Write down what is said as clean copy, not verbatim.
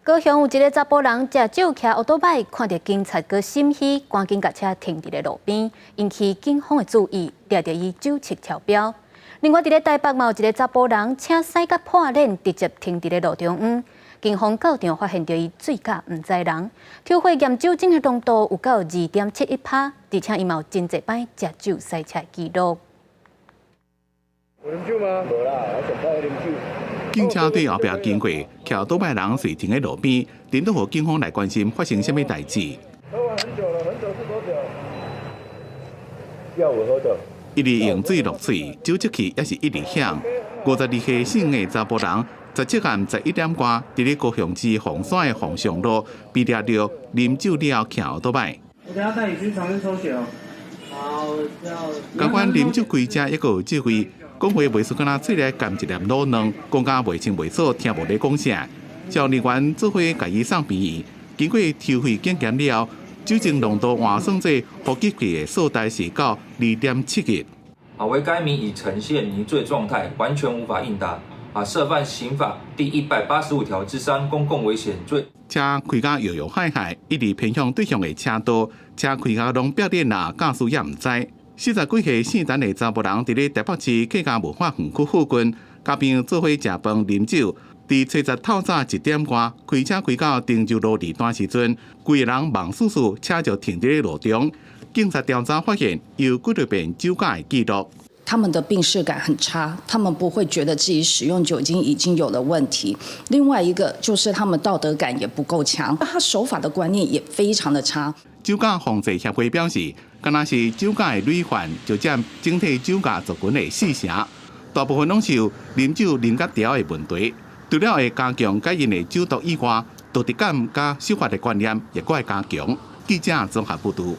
高雄有一个查埔人食酒騎歐多擺，看著警察閣心虛，趕緊共車停佇咧路邊，引起警方的注意，掠著伊酒測超標。另外，佇咧台北嘛有一个查埔人，車駛甲破輪，直接停佇咧路中央。警方到場發現著伊醉甲毋知人，抽血驗酒精的濃度有夠2.71趴，而且伊嘛有真濟擺食酒駛車記錄。有啉酒嗎？無啦，我上擺啉酒。警車對後壁經過，騎多擺人隨停佇路邊，顛倒予警方來關心發生啥物代誌。喝完很久了，很久是多久？下午喝的。一直用水落喙，酒測器也是一直響。52歲姓的查埔人，17暗11點外，佇咧高雄市鳳山的鳳上路被掠著啉酒了騎歐多擺。我等下帶你去床邊抽血哦。好，共款啉酒開車，猶閣有這位。講話袂輸，敢若喙內含一粒滷卵，講甲袂清袂楚，聽無咧講啥。消防人員做伙共伊送病院，經過抽血檢驗了，酒精濃度換算做呼吸器的數值是到2.71。啊，惟該名已呈現迷醉狀態，完全無法應答。啊，涉犯刑法第185條之3公共危險罪。車開甲搖搖晃晃，一直偏向對向的車道，車開甲攏變臉啦，駕駛也毋知。40幾歲姓陳的查埔人，佇咧台北市客家文化園區附近，佮朋友做伙食飯啉酒。佇初十透早1點外，開車開到汀州路二段時陣，規个人茫澍澍，車就停佇咧路中。警察調查發現，有幾多遍酒駕的記錄。他們的病識感很差，他們不會覺得自己使用酒精已經有了問題。另外一個就是他們道德感也不夠強，他守法的觀念也非常的差。酒駕防治協會表示，敢若是酒駕的累犯，就佔整體酒駕族群的四成，大部分攏是有啉酒啉甲著的問題。除了會加強戒𪜶的酒毒以外，道德感佮守法的觀念也閣會加強。記者綜合報導。